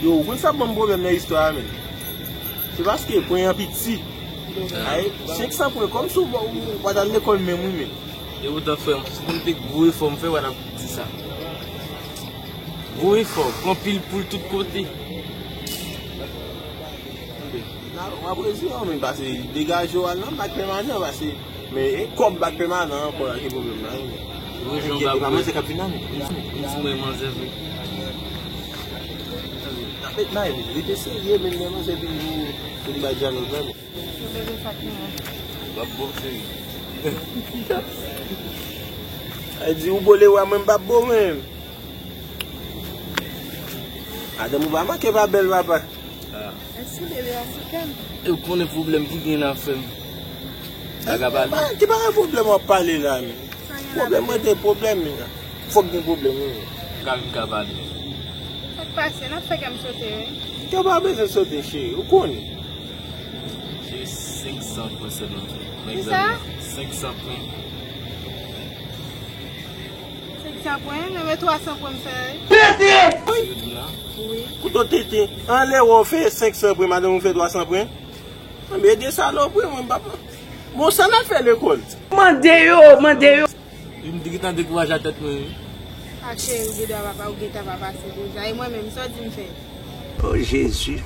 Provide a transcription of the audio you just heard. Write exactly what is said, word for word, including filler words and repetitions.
Yo, ou konn sa ban m pwoblèm nan istwa a, menm? Se paske pwen an piti. Ay, senk san pwen, kòmsi w pa t al lekòl menm, wi, menm. E poutan, frè m, si m te gwo efò m fè, w pa t ap di sa. Gwo efò, pran pil poul tout kote. Nan, w ap rezi, non, men pase degaje w al nan bak pèmanan, pase, men e kòb bak pèmanan ankò la ki pwoblèm nan, wi. Rejyon Enkyete pa, manzè k ap vin nan, non. Yon ti mwen manzè vre. N ap met may, men rete serye, men lè manzè vin, nou, nou bay dyalòg la, men. Yo bezwen sa ki mwen. W ap bon, cheri. Ay di ou bo lewa, mwen m p ap bo, men. Madanm ou pa manke pa bèl, papa. Ah. Mèsi, bebe, a sou kè m. E w konnen pwoblèm ki gen nan fè m. Bagay pale. Ki pa gen pwoblèm w ap pale la, men. Sa gen la, bebe? Pwoblèm mwen te pwoblèm, men. Fòk gen pwoblèm, wi. Ka vin ka pale. Sa k pase? N ap fè kè m sote, wi. Kè w pa bezwen sote, cheri. Ou konnen. Se senk san pwen sèlman. Kisa? Senk san pwen. Senk san pwen? Nan men twa san pwen m fè. Wi. Wi. Koute w tenten. Anlè wè w fè senk san pwen, madanm ou fè twa san pwen. Anben, de salopri, mwen, papa. Bon, sa n ap fè lekòl? Mande yo, mande yo. Wi, m te gentan dekouraje a tèt mwen, wi. Ak cheri, ou gen dwa papa, ou gentan pa pase deja. E mwen menm, sa w di m fè? Oh, Jezi.